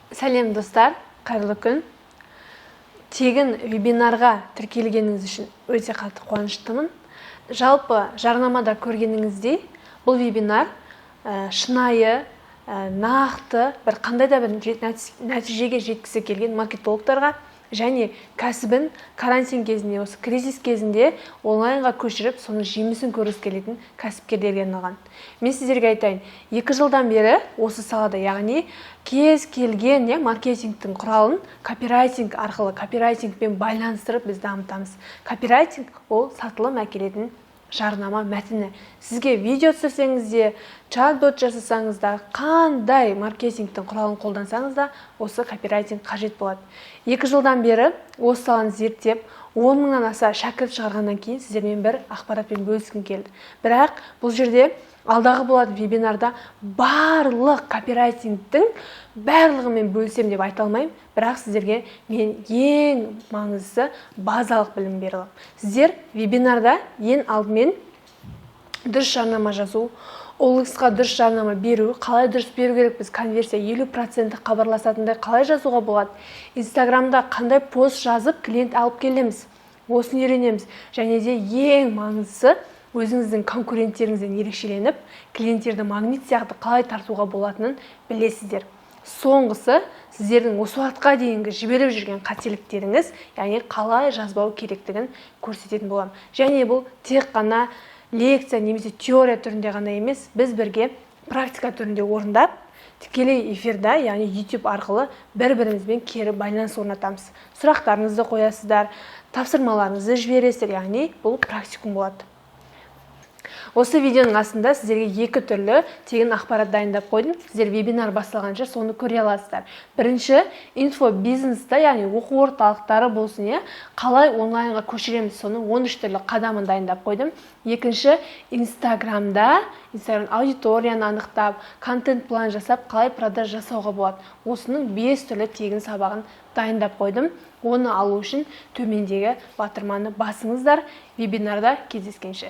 Сәлем, достар, қайырлы күн! Тегін вебинарға тіркелгеніңіз үшін өте қатты қуаныштымын. Жалпы, жарнамада көргеніңіздей, бұл вебинар шынайы, нақты бір қандай да бір нәтижеге жеткісі келген маркетологтарға және кәсібін карантин кезінде, осы кризис кезінде онлайнға көшіріп, соның жемісін көргісі келетін кәсіпкерлерге арналған. Мен сіздерге айтайын, 2 жылдан бері осы салада, яғни кез келген, иә, маркетингтің құралын копирайтинг арқылы, копирайтингпен байланыстырып біз дамытамыз. Копирайтинг — ол сатылым әкелетін жарнама мәтіні. Сізге видео түсірсеңіз де, чат-бот жасасаңыз да, қандай маркетингтің құралын қолдансаңыз да, осы копирайтинг қажет болады. 2 жылдан бері осы саланы зерттеп, 10 мыңнан аса шәкірт шығарғаннан кейін сіздермен бір ақпаратпен бөліскім келді. Бірақ бұл жерде алдағы болатын вебинарда барлық копирайтингтің барлығымен бөлісемін деп айта алмаймын, бірақ сіздерге мен ең маңыздысы базалық білім бере аламын. Сіздер вебинарда ең алдымен дұрыс жарнама жазу, OLX-қа дұрыс жарнама беру, қалай дұрыс беру керекпіз, конверсия 50% хабарласатындай қалай жазуға болады, Инстаграмда қандай пост жазып клиент алып келеміз, осыны үйренеміз. Және де ең маңыздысы, өзіңіздің конкуренттеріңізден ерекшеленіп, клиенттерді магнит сияқты қалай тартуға болатынын білесіздер. Соңғысы — сіздердің осы уақытқа дейінгі жіберіп жүрген қателіктеріңіз, яғни қалай жазбау керектігін көрсететін боламын. Және бұл тек қана лекция немесе теория түрінде ғана емес, біз бірге практика түрінде орындап, тікелей эфирда, яғни YouTube арқылы бір бірімізбен кері байланыс орнатамыз. Сұрақтарыңызды қоясыздар, тапсырмаларыңызды жібересіздер, яғни бұл практикум болады. Осы видеоның астында сіздерге екі түрлі тегін ақпарат дайындап қойдым. Сіздер вебинар басталғанша соны көре аласыздар. Бірінші — инфобизнеста, яғни оқу орталықтары болсын, иә, қалай онлайнға көшіреміз, соның 13 түрлі қадамын дайындап қойдым. Екінші — Инстаграмда, Инстаграм аудиторияны анықтап, контент план жасап, қалай продаж жасауға болады, осының 5 түрлі тегін сабағын дайындап қойдым. Оны алу үшін төмендегі батырманы басыңыздар. Вебинарда кездескенше!